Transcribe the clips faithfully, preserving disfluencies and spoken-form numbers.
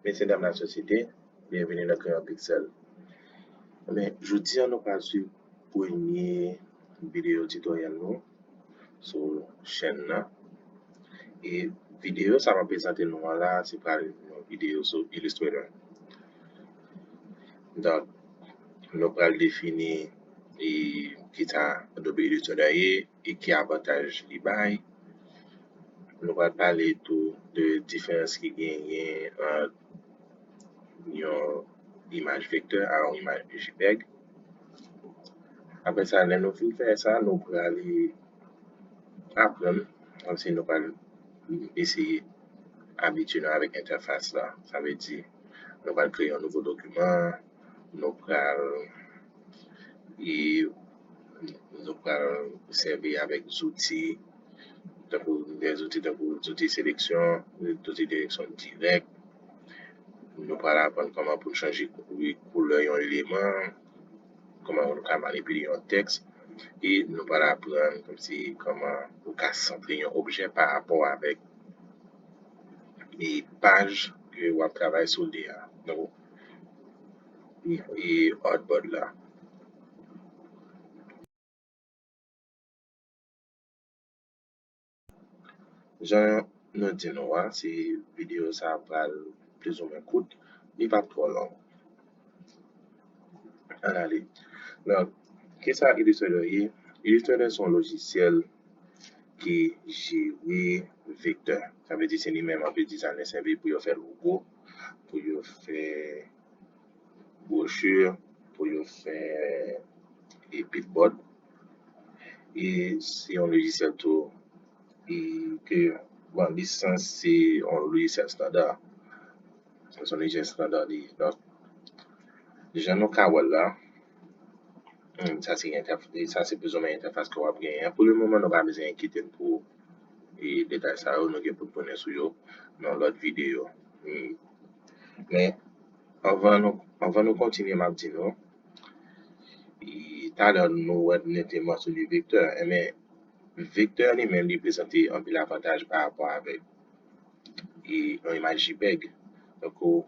Mesye dam lasosyete, byenveni nan Crayon Pixel. Ebyen, jodi a nou pral swiv premye videyo titoryèl nou sou chèn nan. E videyo sa m ap prezante nou an la, se pral yon videyo sou Illustrator. Donk, nou pral defini e kisa Adobe Illustrator ye e ki avantaj li bay. Nou pral pale tou de diferans ki genyen ant yon imaj vektè a yon imaj JPEG. Apre sa, lè nou fin fè sa, nou prale aprann, kòmsi nou pral eseye abitye nou avèk entèfas la. Sa vle di, nou pral kreye yon nouvo dokiman, nou pral e nou pral sèvi avèk zouti, tankou de zouti tankou zouti seleksyon, zouti seleksyon dirèk. Nou pral aprann kòman pou n chanje kou-, koulè yon eleman, kòman nou ka manipile yon tèks, e nou pral aprann kòmsi kòman ou ka santre yon objè pa rapò avèk e paj ke w ap travay sou li a. Donk, e, e artboard la. Jan nou di nou an, se videyo sa a pral plizoumwen kout, li p ap twò long. Ann ale. Donk, kisa Illustrator ye? Illustrator se yon lojisyèl ki jere vektè. Sa vle di se li menm anpil dizayner sèvi pou yo fè logo, pou yo fè bwochi, pou yo fè e billboard. E se yon lojisyèl tou e ke, bon, li sanse yon lojisyèl estanda. Se yon lojisyèl estanda li ye. Donk, jan nou ka wè l la, hmm, sa se entèf-, sa se plizoumwen entèfas ke w ap genyen an. Pou le moman, nou pa bezwen enkyete n pou e detay sa yo, nou gen pou n tounen sou yo nan lòt videyo. Hmm. Men, anvan nou, anvan nou kontinye, m ap di nou, e talè nou wè nou te mansyone vektè, enben, vektè li menm li prezante anpil avantaj pa rapò avèk e yon imaj JPEG. Donk, ou,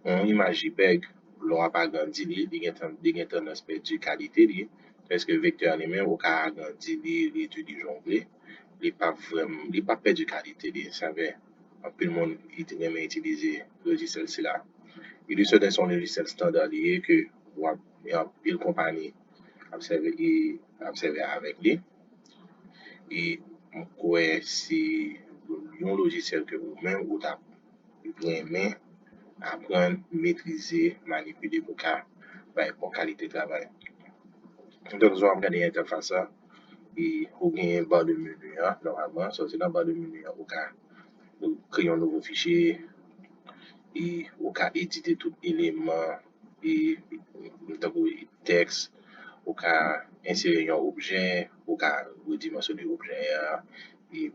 yon imaj JPEG, lè w ap agrandi li, li gen tan-, li gen tandans pèdi kalite li. Tandis ke vektè an li menm, ou ka agrandi li, redui li jan w vle. Li p ap vrèm-, li p ap pèdi kalite li. Sa fè, anpil moun iti-, renmen itilize lojisyèl sila. Illustrator se yon lojisyèl estanda li ye ke w ap, anpil konpayi ap sèvi, ap sèvi avèk li. E m kwè se yon lojisyèl ke ou menm ou t ap renmen aprann metrize, manipile pou ka bay bon kalite travay. Donk, jan w ap gade entèfas la, e ou gen ba de meni an, nòmalman, sòti nan ba de meni an, ou ka kreye yon nouvo fichye, e ou ka edite tout eleman, e tankou tèks, ou ka ensere yon objè, ou ka redimansyone objè a, e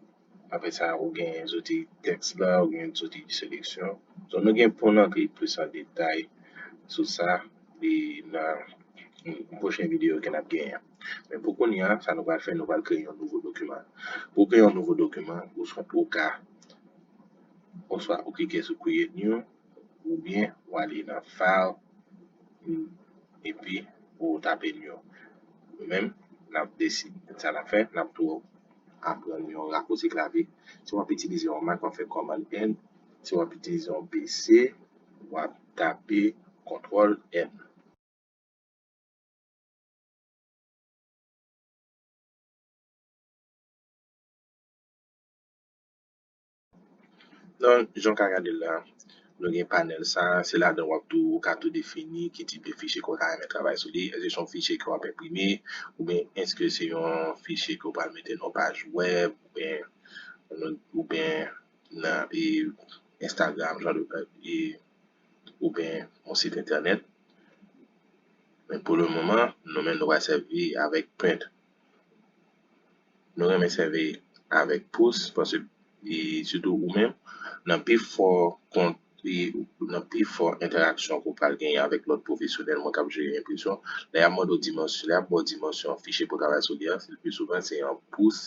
apre sa, ou gen zouti tèks la, ou gen zouti seleksyon. Donk, nou gen pou n antre plis an detay sou sa, e nan pwochen videyo ke n ap genyen. Men pou kounye a, sa nou pral fè, nou pral kreye yon nouvo dokiman. Pou kreye yon nouvo dokiman, ou swa ou ka, oswa ou klike sou Create New, oubyen ou ale nan File, epi ou tape New. Nou menm, n ap deside sa n ap fè, n ap tou aprann yon rakousi klavye. Si w ap itilize yon Mac, w ap fè Command N. Si w ap itilize yon P C, w ap tape Control N. Donk, jan w ka gade l la, nou gen panèl sa, se ladan w ap tou, ou ka tou defini ki tip de fichye ke w ta renmen travay sou li. Èske se yon fichye ke w ap enprime, oubyen èske se yon fichye ke w pral mete nan yon paj wèb, oubyen, oubyen nan, e, Instagram, jan de, e, oubyen yon sit entènèt. Men pou le moman, nou menm nou pral sèvi avèk Paint. Nou renmen sèvi avèk Pouce, paske, e, sitou ou menm, nan pi fò kont, e, nan pi fò entèraksyon ke w pral genyen avèk lòt pwofesyonèl, moun k ap jere enpresyon, lè y ap mande w dimansyon, lè y ap ba w dimansyon fichye pou w travay sou li a, le pi souvan se an pous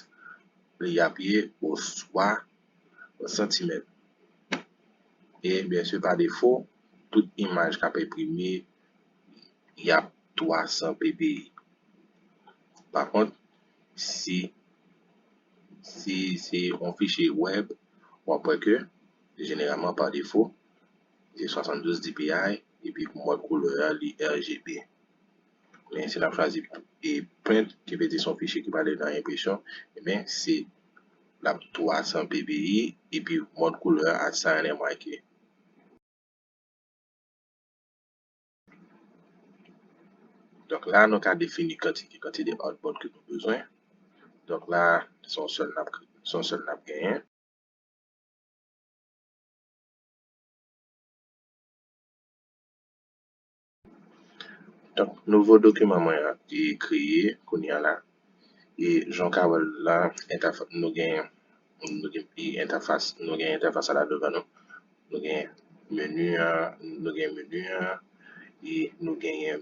li ap ye, oswa santimèt. E byen si pa defo, tout imaj k ap enprime, y ap twa san P P I. Pa kont, si, si se yon fichye wèb, w ap wè ke, jeneralman, pa defo, se swasanndouz D P I, epi mòd koulè a, li R G B. Men si n ap chwazi e print, ki vle di se yon fichye ki pral nan enpresyon, ebyen, se l ap twa san P P I, epi mòd koulè a, assign M Y K. Donk la, nou ka defini kantite, kantite artboard ke nou bezwen. Donk la, se yon sèl n ap, se yon sèl n ap genyen. Donk, nouvo dokiman mwen an ki kreye kounye a la. E jan w ka wè l la, entèf-, nou gen, nou gen, e entèfas, nou gen entèfas la devan nou. Nou gen meni an, nou gen meni an, e nou genyen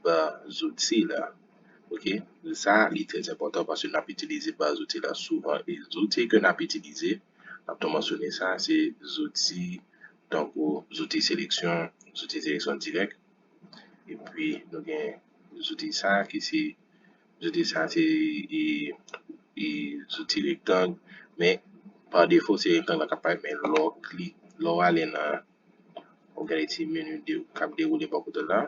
ba zouti la. Oke? Sa, li trè enpòtan paske n ap itilize ba zouti la souvan. E zouti ke n ap itilize, n ap tou mansyone sa, se zouti tankou zouti seleksyon, zouti seleksyon dirèk. Epi, nou gen zouti sa ki se, zouti sa se, e, e, zouti rektang, men pa defo se rektang la k ap parèt, men lè w klik, lè w ale nan, w gade ti meni de, k ap dewoule bò kote la.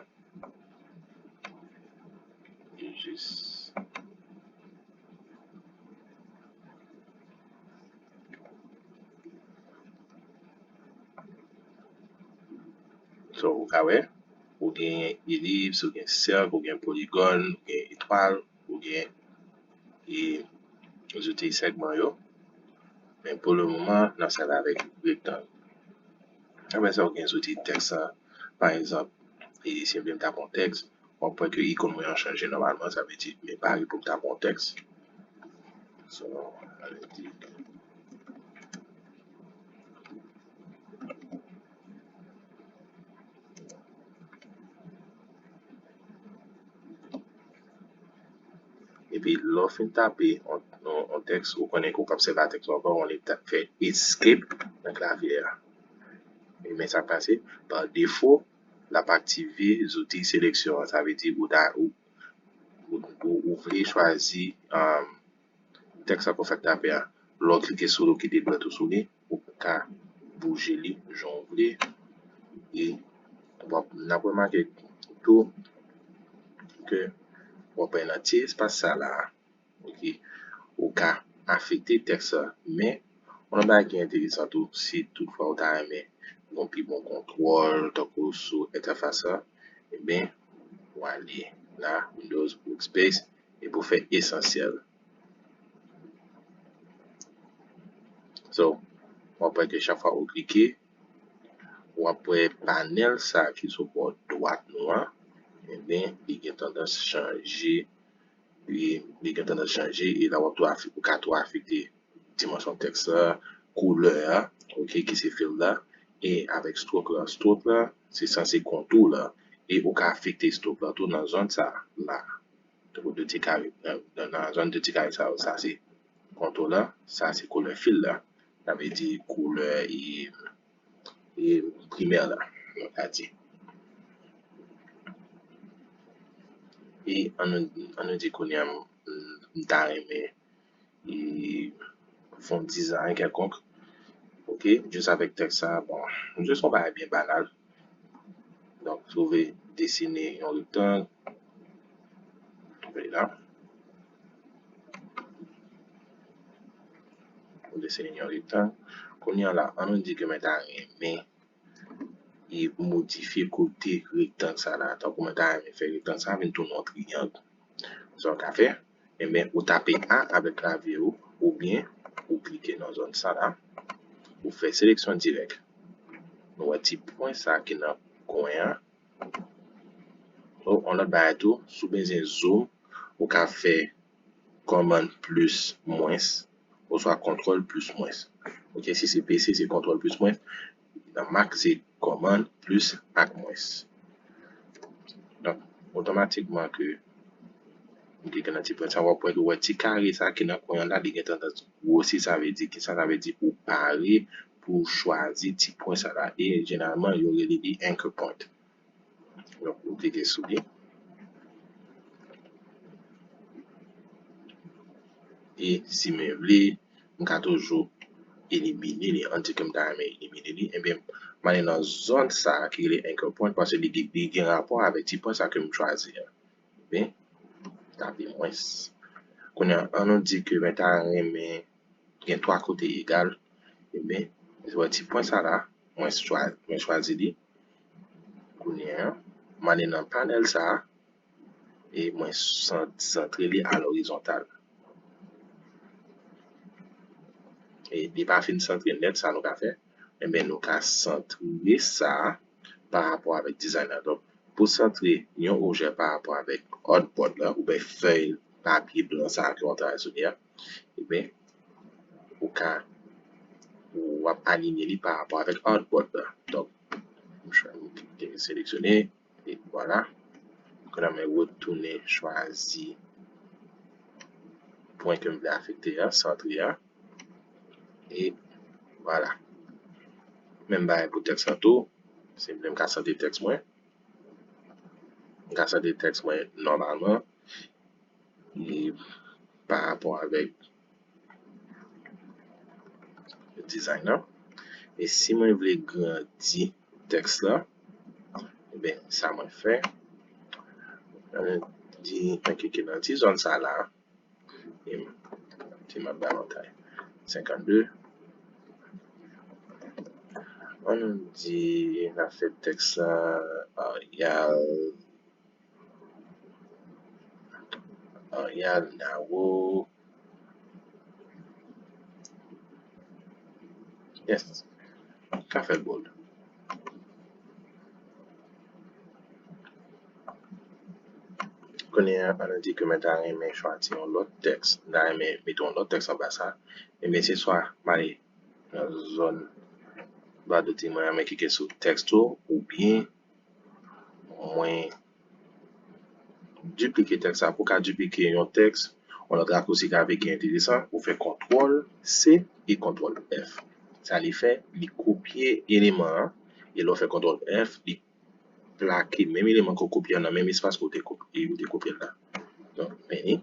Jis. So, ou ka wè, ou gen elips, ou gen sèk, ou gen poligòn, ou gen etwal, ou gen, e, zouti sègman yo. Men pou le moman, n ap sèvi avèk rektang. Apre sa, ou gen zouti tèks la. Pa egzanp, e, si m vle m tape yon tèks, w ap wè ke ikòn mwen an chanje nòmalman, sa vle di, men pare pou m tape yon tèks. So, ale di. Epi, lè w fin tape yon, yon, yon tèks, ou konnen ke w p ap sèvi a tèks ou ankò, ou annik ta-, fè escape nan klavye a. E men sa k pase, pa defo, l ap aktive zouti seleksyon an. Sa vle di, ou ta, ou, ou, ou, ou vle chwazi, um, tèks sa ke w fèk tape a. Lè w klike sou li, w kite dwèt ou sou li, ou ka bouje li jan w vle. E w ap, n ap remake tou ke w ap wè nan ti espas sa la, oke, ou ka afekte tèks la. Men, yon lòt bagay ki enteresan tou, si toutfwa ou ta renmen yon pi bon kontwòl, tankou sou entèfas la, ebyen, w ale la, Windows Workspace, epi w fè esansyèl. So, w ap wè ke chak fwa ou klike, w ap wè panèl sa ki sou bò dwat nou an, ebyen, li gen tandans chanje, li, li gen tandans chanje, e la w ap tou afe-, ou ka tou afekte dimansyon tèks la, koulè a, oke, ki se fill la, e avèk stroke la. Stroke la, se sanse kontou la, e ou ka afekte stroke la tou nan zòn sa la. Tankou de ti kare, nan, nan, nan zòn de ti kare sa yo, sa se kontou la, sa se koulè fill la. Sa vle di koulè e, e primè la, nou ka di. E ann nou, ann nou di kounye a, m, m ta renmen e fè yon dizayn kèlkonk. Oke, jis avèk tèks sa, bon, jis yon bagay byen banal. Donk, si w vle desine yon rektang, vle la. Ou desine yon rektang. Kounye a la, ann nou di ke mwen ta renmen e modifye kote rektang sa la. Tankou mwen ta renmen fè rektang sa vin tounen yon triyang. Sa w ka fè, ebyen, ou tape A avèk klavye ou, oubyen ou klike nan zòn sa la, ou fè seleksyon dirèk. Nou wè ti pwen sa ki nan kwen an. O, yon lòt bagay tou, si w bezwen zoom, ou ka fè kòmann plis mwens, oswa kontwòl plis mwens. Oke, si se P C, se kontwòl plis mwens. Nan Mac, se kòmann plis ak mwens. Donk, otomatikman ke ou te gen nan ti pwen sa, w ap wè ke, wè ti kare sa ki nan kwen an la, li gen tandans gwosi, sa vle di ki sa? Sa vle di ou pare pou w chwazi ti pwen sa la. E jeneralman, yo rele li anchor point. Donk, ou klike sou li. E si mwen vle, m ka toujou elimine li. Ann di ke m ta renmen elimine li. Ebyen, m ale nan zòn sa a ki rele anchor point, paske li, li gen rapò avèk ti pwen sa ke m chwazi a. Ebyen, tape mwens. Kounye a, ann nou di ke mwen ta renmen gen twa kote egal. Ebyen, ou wè ti pwen sa la, mwen chwa-, mwen chwazi li. Kounye a, m ale nan panèl sa a, e mwen san-, santre li a lorizontal. E li pa fin santre nèt, sa nou ka fè? Ebyen, nou ka santre sa pa rapò avèk dizay la. Donk, pou santre yon objè pa rapò avèk artboard la, oubyen fèy papye blan sa a ke w ap travay sou li a, ebyen, ou ka, w ap alinye li pa rapò avèk artboard la. Donk, m chwa-, m seleksyone, e vwala. Kounye a, mwen retounen chwazi pwen ke m vle afekte a, santre a. E vwala. Menm bagay pou tèks la tou. Si m vle, m ka santre tèks mwen. M ka santre tèks mwen nòmalman. E pa rapò avèk dizay la. E si mwen vle grandi tèks la, ebyen, sa mwen fè, mwen di, mwen klike nan ti zòn sa la, e m, ti m ap bay yon tay senkannde. Ann nou di, n ap fè tèks la Arial Arial Naro. Yes. Ka fè l bold. Kounye a, ann di ke mwen ta renmen chwazi yon lòt tèks. Mwen ta renmen mete yon lòt tèks anba sa. Ebyen, se swa m ale nan zòn ba doti mwen an, mwen klike sou tèks tou, oubyen mwen diplike tèks la. Pou w ka diplike yon tèks, yon lòt rakousi k ap vin ki enteresan, ou fè kontwòl C e kontwòl F. Sa li fè, li kopye eleman an, e lè w fè kontwòl F, li plake menm eleman ke w kopye an nan menm espas ke w te kop-, e ou te kopye l la. Donk, men li.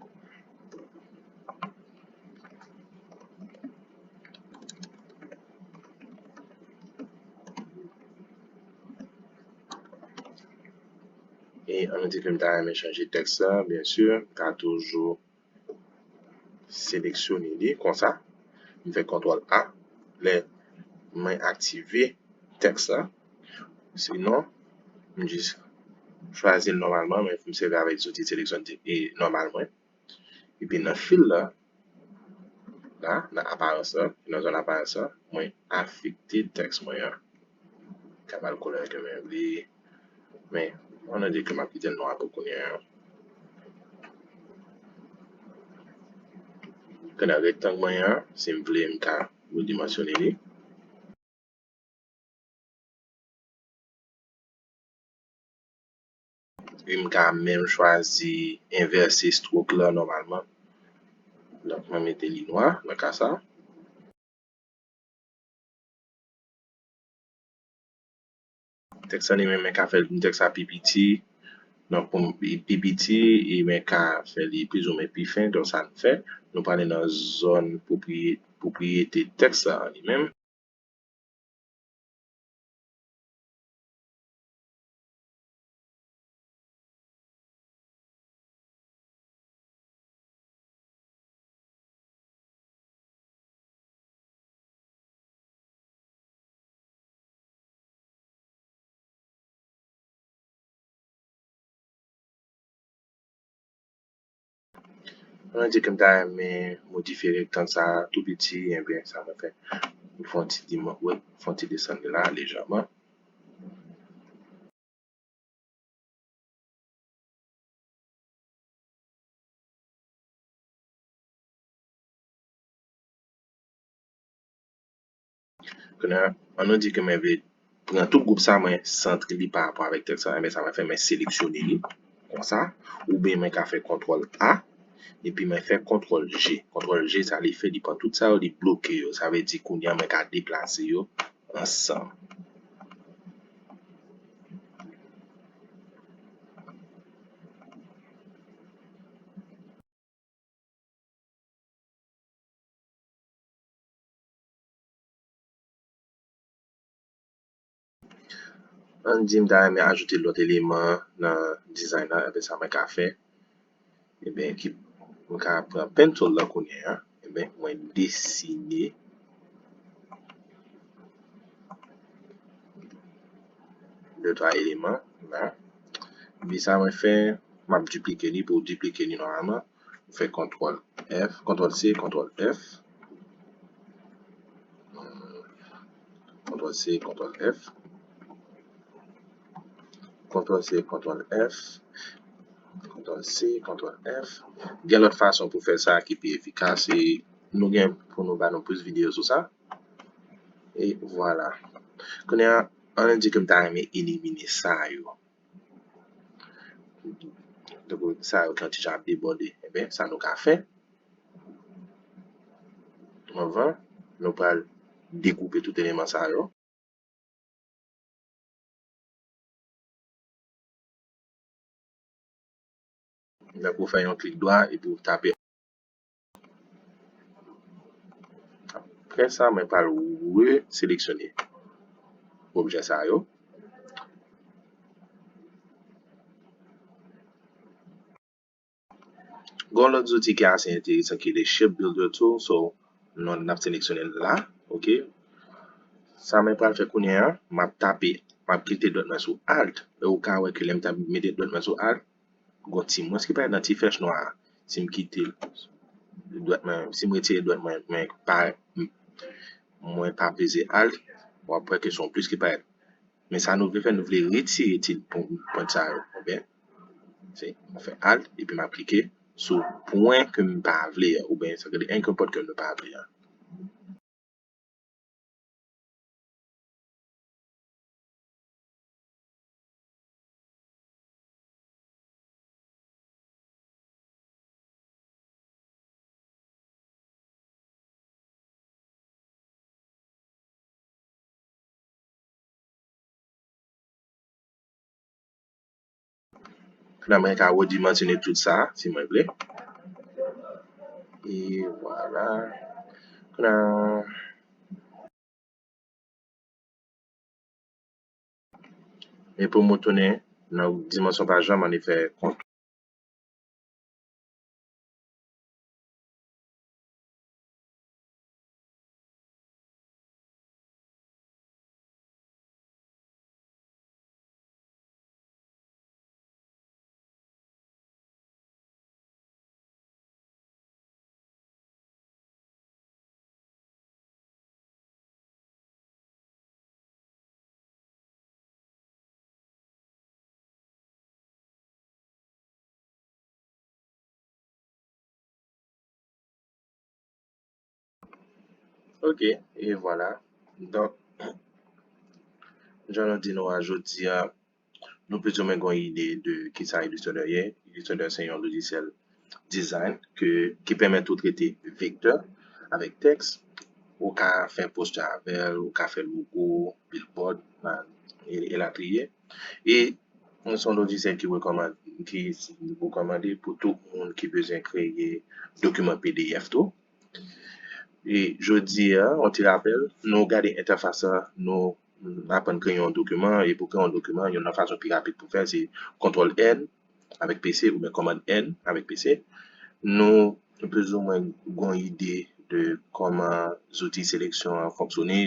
E ann di ke m ta renmen chanje tèks la, byen si, m ka toujou seleksyone li konsa. M fè kontwòl A. Lè mwen aktive tèks la, sinon, m jis chwazi l nòmalman, men m sèvi avèk zouti seleksyon di-, e nòmal mwen. Epi nan fill la, la, nan aparans la, nan zòn aparans la, mwen afekte tèks mwen an. Ka ba l koulè ke mwen vle, men ann di ke m ap kite l nwa pou kounye a. Kounye a, rektang mwen an, si m vle, m ka redimansyone li. E m ka menm chwazi envèse stroke la nòmalman. Donk, mwen mete li nwa nan ka sa. Tèks la li menm, mwen ka fè l, tèks la pi piti. Donk, pou m pi, pi piti, e mwen ka fè li plizoumwen pi fen. Donk, sa n fè, nou prale nan zòn pwopriye-, pwopriyete tèks la li menm. Ann di ke m ta renmen modifye rektang sa a tou piti, ebyen, sa mwen fè. M fè yon ti diman-, wi, m fè yon ti desann li la, lejèman. Kounye a, ann nou di ke mwen vle pran tout gwoup sa, mwen santre li pa rapò avèk tèks la, ebyen sa mwen fè, mwen seleksyone li konsa, oubyen mwen ka fè kontwòl A, Epi mwen fè kontwòl G. Kontwòl G, sa li fè, li pran tout sa yo, li bloke yo. Sa vle di kounye a mwen ka deplase yo ansanm. Ann di m ta renmen ajoute lòt eleman nan design nan, ebyen sa mwen ka fè. Ebyen, ki, mwen ka pran pencil la kounye a, ebyen, mwen desine de twa eleman la. Epi sa mwen fè, m ap diplike li. Pou w diplike li nòmalman, ou fè kontwòl F, kontwòl C, kontwòl F. Kontwòl C, kontwòl F. Kontwòl C, kontwòl F. Kontwòl C, kontwòl F. Gen lòt fason pou fè sa ki pi efikas, e nou gen pou nou ba nou plis videyo sou sa. E vwala. Kounye a, ann di ke m ta renmen elimine sa yo. Donk, sa yo ki yon ti jan ap debòde. Ebyen, sa nou ka fè. Anvan, nou pral degoupe tout eleman sa yo. Donk, ou fè yon klik dwa epi ou tape. Apre sa, mwen pral reseleksyone objè sa yo. Gon lòt zouti ki ase enteresan ki le Shape Builder Tool, so, nou, n ap seleksyone l la, oke. Sa mwen pral fè kounye a, m ap tape, m ap kite dwèt mwen sou Alt, e ou ka wè ke lè m t ap mete dwèt mwen sou Alt, gon ti mwens ki parèt nan ti flèch nwa a. Si m kite dwèt mwen, si m retire dwèt mwen, mwen pa, mwen pa peze Alt, w ap wè ke se yon plis ki parèt. Men sa nou vle fè, nou vle retire ti pon-, pwent sa yo. Ebyen, se, mwen fè Alt, epi m ap klike sou pwen ke m pa vle a, oubyen sa vle di enki yon pòt ke nou pa vle a. Kounye a mwen ka redimansyone tout sa, si mwen vle. E vwala. Kounye a, e pou m retounen nan dimansyon paj la, m annik fè kontwòl. Ok, e vwala. Donk, jan nou di nou a, jodi a, nou plizoumwen gen yon ide de kisa Illustrator ye. Illustrator se yon lojisyèl design ke, ki pèmèt ou trete vektè avèk tèks. Ou ka fè postè avè l, ou ka fè logo, billboard, e, elatriye. E se yon lojisyèl ki rekòman-, ki rekòmande pou tout moun ki bezwen kreye dokiman P D F tou. E jodi a, yon ti rapèl, nou gade entèfas la, nou aprann kreye yon dokiman, e pou kreye yon dokiman, youn nan fason pi rapid pou fè, se kontwòl N avèk P C oubyen kòmand N avèk P C. Nou plizoumwen gon ide de kòman zouti seleksyon an fonksyone,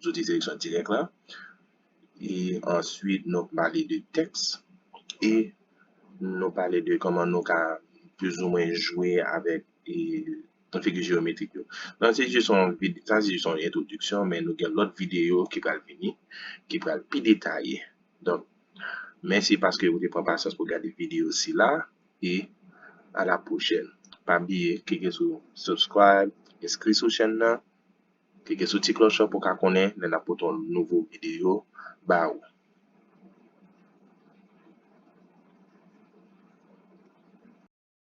zouti seleksyon dirèk la. E answit, nou pale de tèks e nou pale de kòman nou ka plizoumwen jwe avèk, e, figi jeyometrik yo. Donk, se jis yon vid-, sa se jis yon entwodiksyon, men nou gen lòt videyo ki pral vini, ki pral pi detaye. Donk, mèsi paske ou te pran pasyans pou gade videyo sila, e a la pwochèn. Pa bliye klike sou subscribe, enskri sou chèn nan, klike sou ti klòch la pou w ka konnen lè n ap pote yon nouvo videyo ba ou.